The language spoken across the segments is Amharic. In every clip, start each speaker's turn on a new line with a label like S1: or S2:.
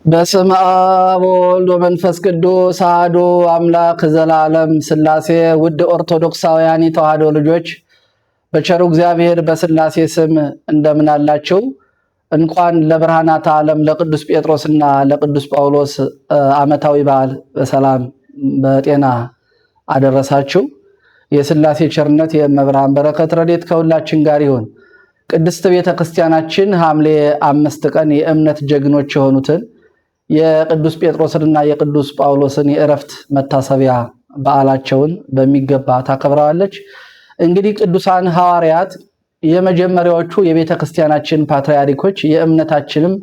S1: በስመ አብ ወወልድ ወመንፈስ ቅዱስ አሐዱ አምላክ ዘላለም ሥላሴ። ውድ ኦርቶዶክሳውያን የተዋሕዶ ልጆች በቸሩ እግዚአብሔር በሥላሴ ስም እንደምን አላችሁ? እንኳን ለብርሃናተ ዓለም ለቅዱስ ጴጥሮስና ለቅዱስ ጳውሎስ ዓመታዊ በዓል በሰላም በጤና አደረሳችሁ። የሥላሴ ቸርነት የእመብርሃን በረከት ረድኤት ከሁላችን ጋር ይሁን። ቅድስት ቤተ ክርስቲያናችን ሐምሌ 5 ቀን የእምነት ጀግኖች የሆኑትን የቅዱስ ጴጥሮስንና የቅዱስ ጳውሎስን የእረፍት መታሰቢያ በዓላቸውን በሚገባ ታከብረዋለች። እንግዲህ ቅዱሳን ሐዋርያት የመጀመሪያዎቹ የቤተ ክርስቲያናችን ፓትርያርኮች የእምነታችንም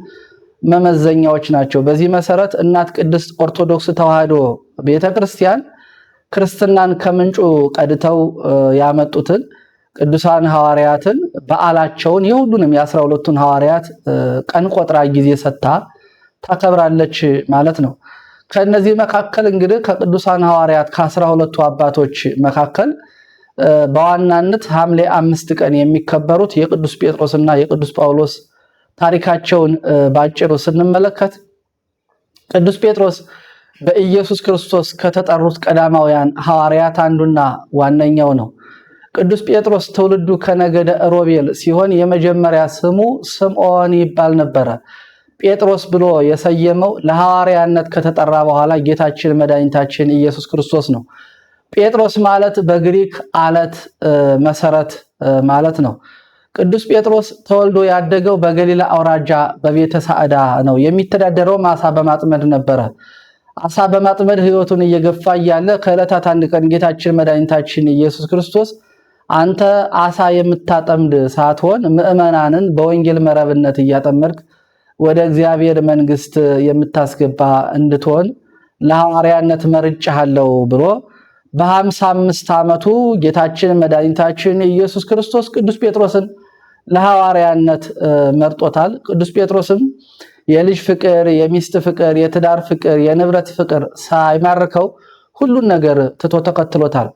S1: መመዘኛዎች ናቸው። በዚህ መሰረት እናት ቅድስት ኦርቶዶክስ ተዋሕዶ ቤተ ክርስቲያን ክርስትናን ከምንጩ ቀድተው ያመጡትን ቅዱሳን ሐዋርያትን በዓላቸውን የሁሉንም የ12ቱን ሐዋርያት ቀን ቆጥራ ጊዜ ሰጥታ ታከብራለች ማለት ነው። ከእነዚህ መካከል እንግዲህ ከቅዱሳን ሐዋርያት ከ12ቱ አባቶች መካከል በዋናነት ሐምሌ 5 ቀን የሚከበሩት የቅዱስ ጴጥሮስና የቅዱስ ጳውሎስ ታሪካቸውን ባጭሩ ስንመለከት ቅዱስ ጴጥሮስ በኢየሱስ ክርስቶስ ከተጠሩት ቀዳማውያን ሐዋርያት አንዱና ዋነኛው ነው። ቅዱስ ጴጥሮስ ትውልዱ ከነገደ ሮቤል ሲሆን የመጀመሪያ ስሙ ስምዖን ይባል ነበረ። ጴጥሮስ ብሎ የሰየመው ለሐዋርያነት ከተጠራ በኋላ ጌታችን መድኃኒታችን ኢየሱስ ክርስቶስ ነው። ጴጥሮስ ማለት በግሪክ አለት፣ መሰረት ማለት ነው። ቅዱስ ጴጥሮስ ተወልዶ ያደገው በገሊላ አውራጃ በቤተ ሳዕዳ ነው። የሚተዳደረውም አሳ በማጥመድ ነበረ። አሳ በማጥመድ ሕይወቱን እየገፋ እያለ ከዕለታት አንድ ቀን ጌታችን መድኃኒታችን ኢየሱስ ክርስቶስ አንተ አሳ የምታጠምድ ሳትሆን ምዕመናንን በወንጌል መረብነት እያጠመድክ ወደ እግዚአብሔር መንግስት የምታስገባ እንድትሆን ለሐዋርያነት መርጬሃለሁ ብሎ በ55 ዓመቱ ጌታችን መድኃኒታችን ኢየሱስ ክርስቶስ ቅዱስ ጴጥሮስን ለሐዋርያነት መርጦታል። ቅዱስ ጴጥሮስም የልጅ ፍቅር፣ የሚስት ፍቅር፣ የትዳር ፍቅር፣ የንብረት ፍቅር ሳይማርከው ሁሉን ነገር ትቶ ተከትሎታል።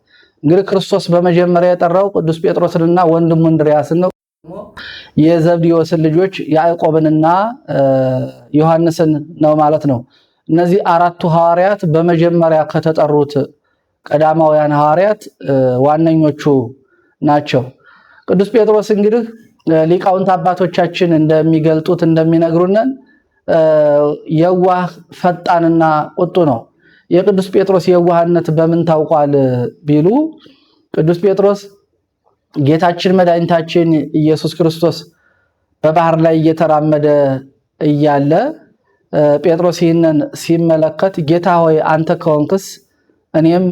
S1: እንግዲህ ክርስቶስ በመጀመሪያ የጠራው ቅዱስ ጴጥሮስንና ወንድሙ እንድርያስን ነው። የዘብዴዎስን ልጆች ያዕቆብንና ዮሐንስን ነው ማለት ነው። እነዚህ አራቱ ሐዋርያት በመጀመሪያ ከተጠሩት ቀዳማውያን ሐዋርያት ዋነኞቹ ናቸው። ቅዱስ ጴጥሮስ እንግዲህ ሊቃውንት አባቶቻችን እንደሚገልጡት እንደሚነግሩን የዋህ ፈጣንና ቁጡ ነው። የቅዱስ ጴጥሮስ የዋህነት በምን ታውቋል ቢሉ ቅዱስ ጴጥሮስ ጌታችን መድኃኒታችን ኢየሱስ ክርስቶስ በባህር ላይ እየተራመደ እያለ ጴጥሮስ ይህንን ሲመለከት ጌታ ሆይ አንተ ከሆንክስ እኔም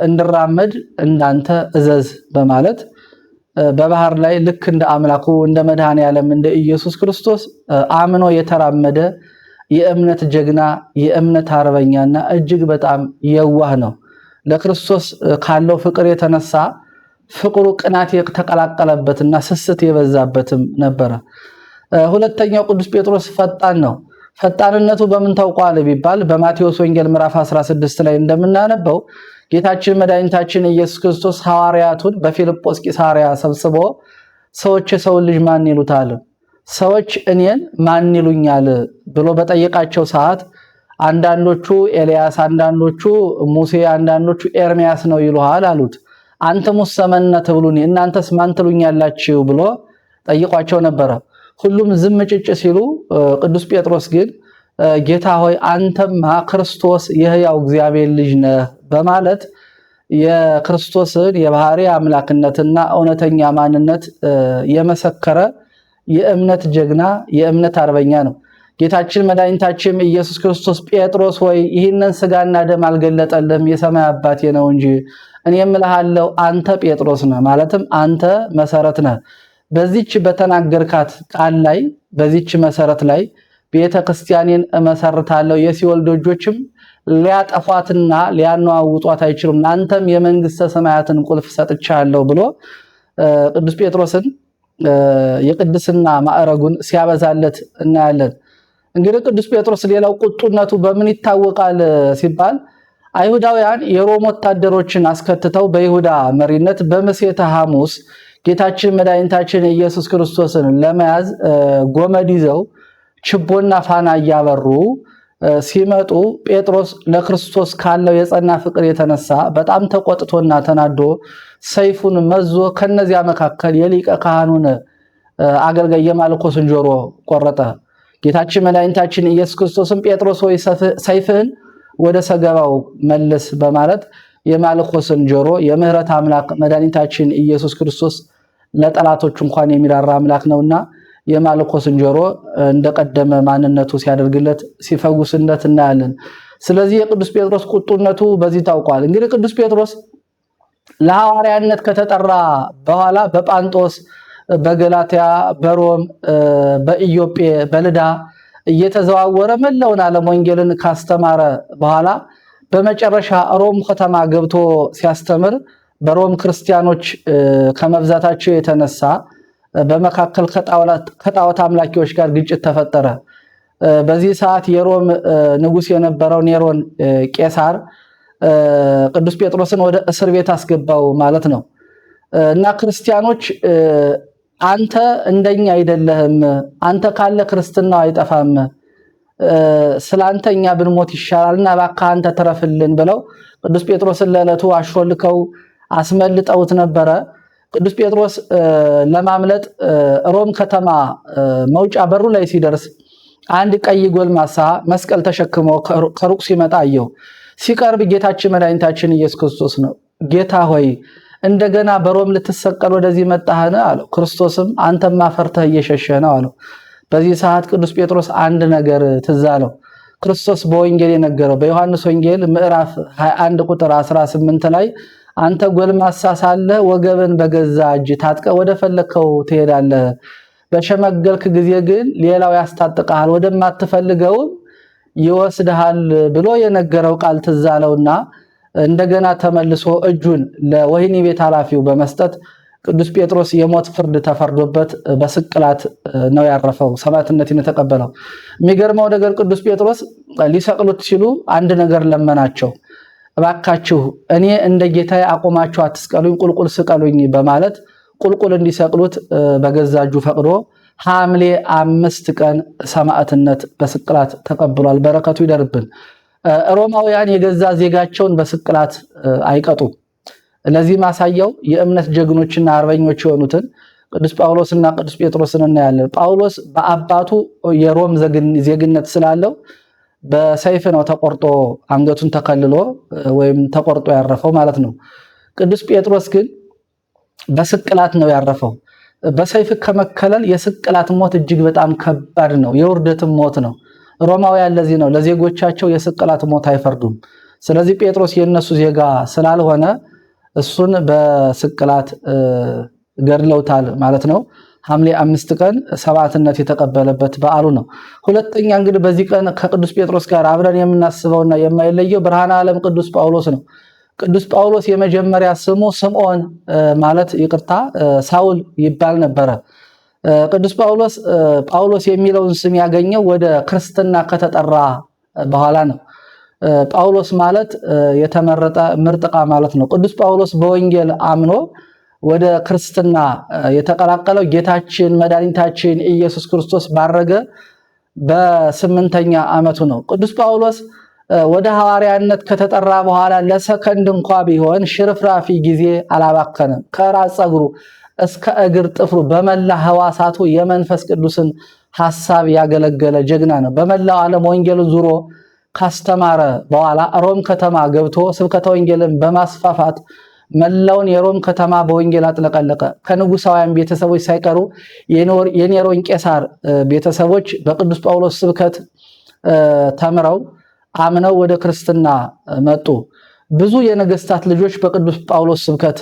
S1: እንድራመድ እንዳንተ እዘዝ በማለት በባህር ላይ ልክ እንደ አምላኩ እንደ መድኃኔ ዓለም እንደ ኢየሱስ ክርስቶስ አምኖ የተራመደ የእምነት ጀግና የእምነት አርበኛና እጅግ በጣም የዋህ ነው። ለክርስቶስ ካለው ፍቅር የተነሳ ፍቅሩ ቅናት የተቀላቀለበትና ስስት የበዛበትም ነበረ። ሁለተኛው ቅዱስ ጴጥሮስ ፈጣን ነው። ፈጣንነቱ በምን ታውቋል ቢባል በማቴዎስ ወንጌል ምዕራፍ 16 ላይ እንደምናነበው ጌታችን መድኃኒታችን ኢየሱስ ክርስቶስ ሐዋርያቱን በፊልጶስ ቂሳርያ ሰብስቦ ሰዎች የሰውን ልጅ ማን ይሉታል? ሰዎች እኔን ማን ይሉኛል? ብሎ በጠየቃቸው ሰዓት አንዳንዶቹ ኤልያስ፣ አንዳንዶቹ ሙሴ፣ አንዳንዶቹ ኤርሚያስ ነው ይሉሃል አሉት። አንትሙሰ መነ ትብሉኒ፣ እናንተስ ማን ትሉኛላችሁ ብሎ ጠይቋቸው ነበረ። ሁሉም ዝም ጭጭ ሲሉ ቅዱስ ጴጥሮስ ግን ጌታ ሆይ አንተማ ክርስቶስ የሕያው እግዚአብሔር ልጅ ነህ በማለት የክርስቶስን የባህሪ አምላክነትና እውነተኛ ማንነት የመሰከረ የእምነት ጀግና የእምነት አርበኛ ነው። ጌታችን መድኃኒታችን ኢየሱስ ክርስቶስ ጴጥሮስ ሆይ ይህንን ስጋና ደም አልገለጠልህም የሰማይ አባቴ ነው እንጂ እኔ እምልሃለሁ አንተ ጴጥሮስ ነህ፣ ማለትም አንተ መሰረት ነህ። በዚች በተናገርካት ቃል ላይ በዚች መሰረት ላይ ቤተ ክርስቲያኔን እመሰርታለሁ፣ የሲኦል ደጆችም ሊያጠፏትና ሊያነዋውጧት አይችሉም፣ ለአንተም የመንግስተ ሰማያትን ቁልፍ ሰጥቻለሁ ብሎ ቅዱስ ጴጥሮስን የቅድስና ማዕረጉን ሲያበዛለት እናያለን። እንግዲህ ቅዱስ ጴጥሮስ ሌላው ቁጡነቱ በምን ይታወቃል ሲባል አይሁዳውያን የሮም ወታደሮችን አስከትተው በይሁዳ መሪነት በምሴተ ሐሙስ ጌታችን መድኃኒታችን ኢየሱስ ክርስቶስን ለመያዝ ጎመድ ይዘው ችቦና ፋና እያበሩ ሲመጡ ጴጥሮስ ለክርስቶስ ካለው የጸና ፍቅር የተነሳ በጣም ተቆጥቶና ተናዶ ሰይፉን መዞ ከነዚያ መካከል የሊቀ ካህኑን አገልጋይ የማልኮስን ጆሮ ቆረጠ። ጌታችን መድኃኒታችን ኢየሱስ ክርስቶስም ጴጥሮስ ሆይ ሰይፍህን ወደ ሰገባው መልስ በማለት የማልኮስን ጆሮ የምህረት አምላክ መድኃኒታችን ኢየሱስ ክርስቶስ ለጠላቶች እንኳን የሚራራ አምላክ ነውና የማልኮስን ጆሮ እንደቀደመ ማንነቱ ሲያደርግለት ሲፈውስለት እናያለን። ስለዚህ የቅዱስ ጴጥሮስ ቁጡነቱ በዚህ ታውቋል። እንግዲህ ቅዱስ ጴጥሮስ ለሐዋርያነት ከተጠራ በኋላ በጳንጦስ፣ በገላትያ፣ በሮም፣ በኢዮጴ፣ በልዳ እየተዘዋወረ መላውን ዓለም ወንጌልን ካስተማረ በኋላ በመጨረሻ ሮም ከተማ ገብቶ ሲያስተምር በሮም ክርስቲያኖች ከመብዛታቸው የተነሳ በመካከል ከጣዖት አምላኪዎች ጋር ግጭት ተፈጠረ። በዚህ ሰዓት የሮም ንጉሥ የነበረው ኔሮን ቄሳር ቅዱስ ጴጥሮስን ወደ እስር ቤት አስገባው ማለት ነው። እና ክርስቲያኖች አንተ እንደኛ አይደለህም፣ አንተ ካለ ክርስትናው አይጠፋም፣ ስላንተ እኛ ብንሞት ይሻላልና እባክህ አንተ ትረፍልን ብለው ቅዱስ ጴጥሮስን ለዕለቱ አሾልከው አስመልጠውት ነበረ። ቅዱስ ጴጥሮስ ለማምለጥ ሮም ከተማ መውጫ በሩ ላይ ሲደርስ አንድ ቀይ ጎልማሳ መስቀል ተሸክሞ ከሩቅ ሲመጣ አየው። ሲቀርብ ጌታችን መድኃኒታችን ኢየሱስ ክርስቶስ ነው። ጌታ ሆይ እንደገና በሮም ልትሰቀል ወደዚህ መጣህን? አለው። ክርስቶስም አንተማ ፈርተህ እየሸሸህ ነው አለው። በዚህ ሰዓት ቅዱስ ጴጥሮስ አንድ ነገር ትዝ አለው። ክርስቶስ በወንጌል የነገረው በዮሐንስ ወንጌል ምዕራፍ 21 ቁጥር 18 ላይ አንተ ጎልማሳ ሳለህ ወገብን በገዛ እጅ ታጥቀ ወደ ፈለግከው ትሄዳለህ፣ በሸመገልክ ጊዜ ግን ሌላው ያስታጥቅሃል፣ ወደማትፈልገውም ይወስድሃል ብሎ የነገረው ቃል ትዝ አለውና እንደገና ተመልሶ እጁን ለወህኒ ቤት ኃላፊው በመስጠት ቅዱስ ጴጥሮስ የሞት ፍርድ ተፈርዶበት በስቅላት ነው ያረፈው፣ ሰማዕትነትን የተቀበለው። የሚገርመው ነገር ቅዱስ ጴጥሮስ ሊሰቅሉት ሲሉ አንድ ነገር ለመናቸው። እባካችሁ እኔ እንደ ጌታዬ አቁማችሁ አትስቀሉኝ፣ ቁልቁል ስቀሉኝ በማለት ቁልቁል እንዲሰቅሉት በገዛ እጁ ፈቅዶ ሐምሌ 5 ቀን ሰማዕትነት በስቅላት ተቀብሏል። በረከቱ ይደርብን። ሮማውያን የገዛ ዜጋቸውን በስቅላት አይቀጡም። ለዚህ ማሳያው የእምነት ጀግኖችና አርበኞች የሆኑትን ቅዱስ ጳውሎስና ቅዱስ ጴጥሮስን እናያለን። ጳውሎስ በአባቱ የሮም ዜግነት ስላለው በሰይፍ ነው ተቆርጦ አንገቱን ተከልሎ ወይም ተቆርጦ ያረፈው ማለት ነው። ቅዱስ ጴጥሮስ ግን በስቅላት ነው ያረፈው። በሰይፍ ከመከለል የስቅላት ሞት እጅግ በጣም ከባድ ነው፣ የውርደትም ሞት ነው። ሮማውያን ለዚህ ነው ለዜጎቻቸው የስቅላት ሞት አይፈርዱም። ስለዚህ ጴጥሮስ የእነሱ ዜጋ ስላልሆነ እሱን በስቅላት ገድለውታል ማለት ነው። ሐምሌ 5 ቀን ሰማዕትነት የተቀበለበት በዓሉ ነው። ሁለተኛ እንግዲህ በዚህ ቀን ከቅዱስ ጴጥሮስ ጋር አብረን የምናስበውና የማይለየው ብርሃነ ዓለም ቅዱስ ጳውሎስ ነው። ቅዱስ ጳውሎስ የመጀመሪያ ስሙ ስምዖን ማለት ይቅርታ ሳውል ይባል ነበረ። ቅዱስ ጳውሎስ ጳውሎስ የሚለውን ስም ያገኘው ወደ ክርስትና ከተጠራ በኋላ ነው። ጳውሎስ ማለት የተመረጠ ምርጥ ዕቃ ማለት ነው። ቅዱስ ጳውሎስ በወንጌል አምኖ ወደ ክርስትና የተቀላቀለው ጌታችን መድኃኒታችን ኢየሱስ ክርስቶስ ባረገ በ8ኛ ዓመቱ ነው። ቅዱስ ጳውሎስ ወደ ሐዋርያነት ከተጠራ በኋላ ለሰከንድ እንኳ ቢሆን ሽርፍራፊ ጊዜ አላባከንም። ከራስ ፀጉሩ እስከ እግር ጥፍሩ በመላ ህዋሳቱ የመንፈስ ቅዱስን ሐሳብ ያገለገለ ጀግና ነው። በመላው ዓለም ወንጌልን ዙሮ ካስተማረ በኋላ ሮም ከተማ ገብቶ ስብከተ ወንጌልን በማስፋፋት መላውን የሮም ከተማ በወንጌል አጥለቀለቀ። ከንጉሳውያን ቤተሰቦች ሳይቀሩ የኔሮን ቄሳር ቤተሰቦች በቅዱስ ጳውሎስ ስብከት ተምረው አምነው ወደ ክርስትና መጡ። ብዙ የነገስታት ልጆች በቅዱስ ጳውሎስ ስብከት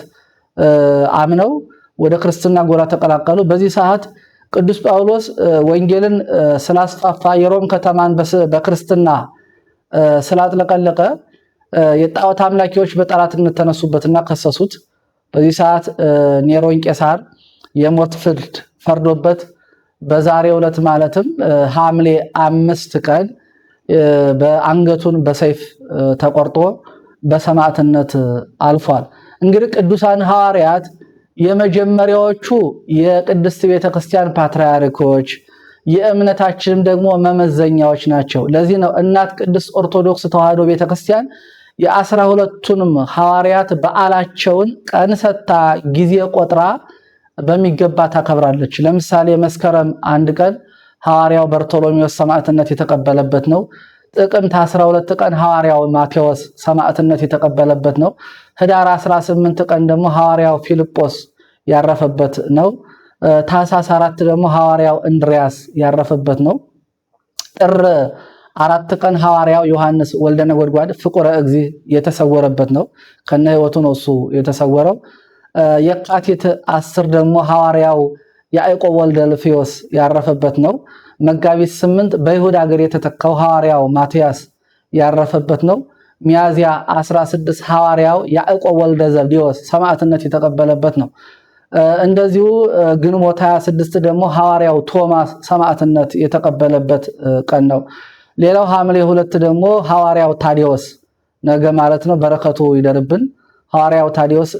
S1: አምነው ወደ ክርስትና ጎራ ተቀላቀሉ። በዚህ ሰዓት ቅዱስ ጳውሎስ ወንጌልን ስላስፋፋ የሮም ከተማን በክርስትና ስላጥለቀለቀ የጣዖት አምላኪዎች በጠላትነት ተነሱበትና ከሰሱት። በዚህ ሰዓት ኔሮን ቄሳር የሞት ፍርድ ፈርዶበት በዛሬው ዕለት ማለትም ሐምሌ 5 ቀን በአንገቱን በሰይፍ ተቆርጦ በሰማዕትነት አልፏል። እንግዲህ ቅዱሳን ሐዋርያት የመጀመሪያዎቹ የቅድስት ቤተክርስቲያን ፓትርያርኮች፣ የእምነታችንም ደግሞ መመዘኛዎች ናቸው። ለዚህ ነው እናት ቅድስት ኦርቶዶክስ ተዋሕዶ ቤተክርስቲያን የ12ቱንም ሐዋርያት በዓላቸውን ቀን ሰጥታ ጊዜ ቆጥራ በሚገባ ታከብራለች። ለምሳሌ መስከረም 1 ቀን ሐዋርያው በርቶሎሜዎስ ሰማዕትነት የተቀበለበት ነው። ጥቅምት 12 ቀን ሐዋርያው ማቴዎስ ሰማዕትነት የተቀበለበት ነው። ህዳር 18 ቀን ደግሞ ሐዋርያው ፊልጶስ ያረፈበት ነው። ታኅሳስ 4 ደግሞ ሐዋርያው እንድሪያስ ያረፈበት ነው። ጥር 4 ቀን ሐዋርያው ዮሐንስ ወልደ ነጎድጓድ ፍቁረ እግዚእ የተሰወረበት ነው። ከነ ህይወቱ ነው እሱ የተሰወረው። የካቲት 10 ደግሞ ሐዋርያው ያዕቆብ ወልደ ልፍዮስ ያረፈበት ነው። መጋቢት 8 በይሁዳ ሀገር የተተካው ሐዋርያው ማትያስ ያረፈበት ነው። ሚያዝያ 16 ሐዋርያው ያዕቆብ ወልደ ዘብዴዎስ ሰማዕትነት የተቀበለበት ነው። እንደዚሁ ግንቦት 26 ደግሞ ሐዋርያው ቶማስ ሰማዕትነት የተቀበለበት ቀን ነው። ሌላው ሐምሌ 2 ደግሞ ሐዋርያው ታዲዮስ ነገ ማለት ነው። በረከቱ ይደርብን። ሐዋርያው ታዲዮስ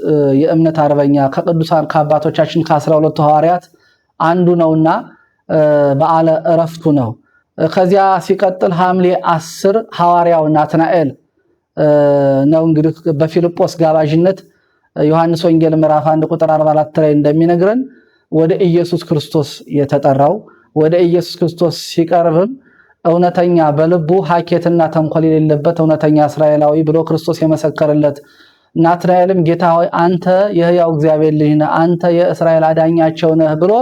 S1: የእምነት አርበኛ ከቅዱሳን ከአባቶቻችን ከ12ቱ ሐዋርያት አንዱ ነውና በዓለ እረፍቱ ነው። ከዚያ ሲቀጥል ሐምሌ 10 ሐዋርያው ናትናኤል ነው። እንግዲህ በፊልጶስ ጋባዥነት ዮሐንስ ወንጌል ምዕራፍ 1 ቁጥር 44 ላይ እንደሚነግረን ወደ ኢየሱስ ክርስቶስ የተጠራው፣ ወደ ኢየሱስ ክርስቶስ ሲቀርብም እውነተኛ በልቡ ሀኬትና ተንኮል የሌለበት እውነተኛ እስራኤላዊ ብሎ ክርስቶስ የመሰከረለት ናትናኤልም ጌታ ሆይ አንተ የሕያው እግዚአብሔር ልጅ ነህ፣ አንተ የእስራኤል አዳኛቸው ነህ ብሎ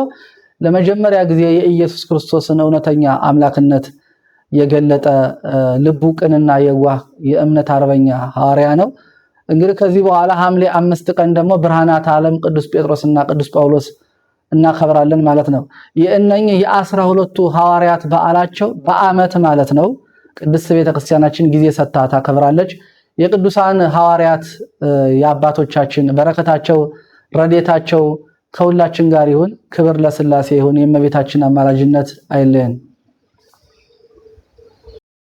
S1: ለመጀመሪያ ጊዜ የኢየሱስ ክርስቶስን እውነተኛ አምላክነት የገለጠ ልቡ ቅንና የዋህ የእምነት አርበኛ ሐዋርያ ነው። እንግዲህ ከዚህ በኋላ ሐምሌ 5 ቀን ደግሞ ብርሃናተ ዓለም ቅዱስ ጴጥሮስና ቅዱስ ጳውሎስ እናከብራለን ማለት ነው። የእነኚህ የ12ቱ ሐዋርያት በዓላቸው በዓመት ማለት ነው ቅድስት ቤተክርስቲያናችን ጊዜ ሰጥታ ታከብራለች። የቅዱሳን ሐዋርያት የአባቶቻችን በረከታቸው ረድኤታቸው ከሁላችን ጋር ይሁን። ክብር ለሥላሴ ይሁን። የእመቤታችን አማላጅነት አይለየን።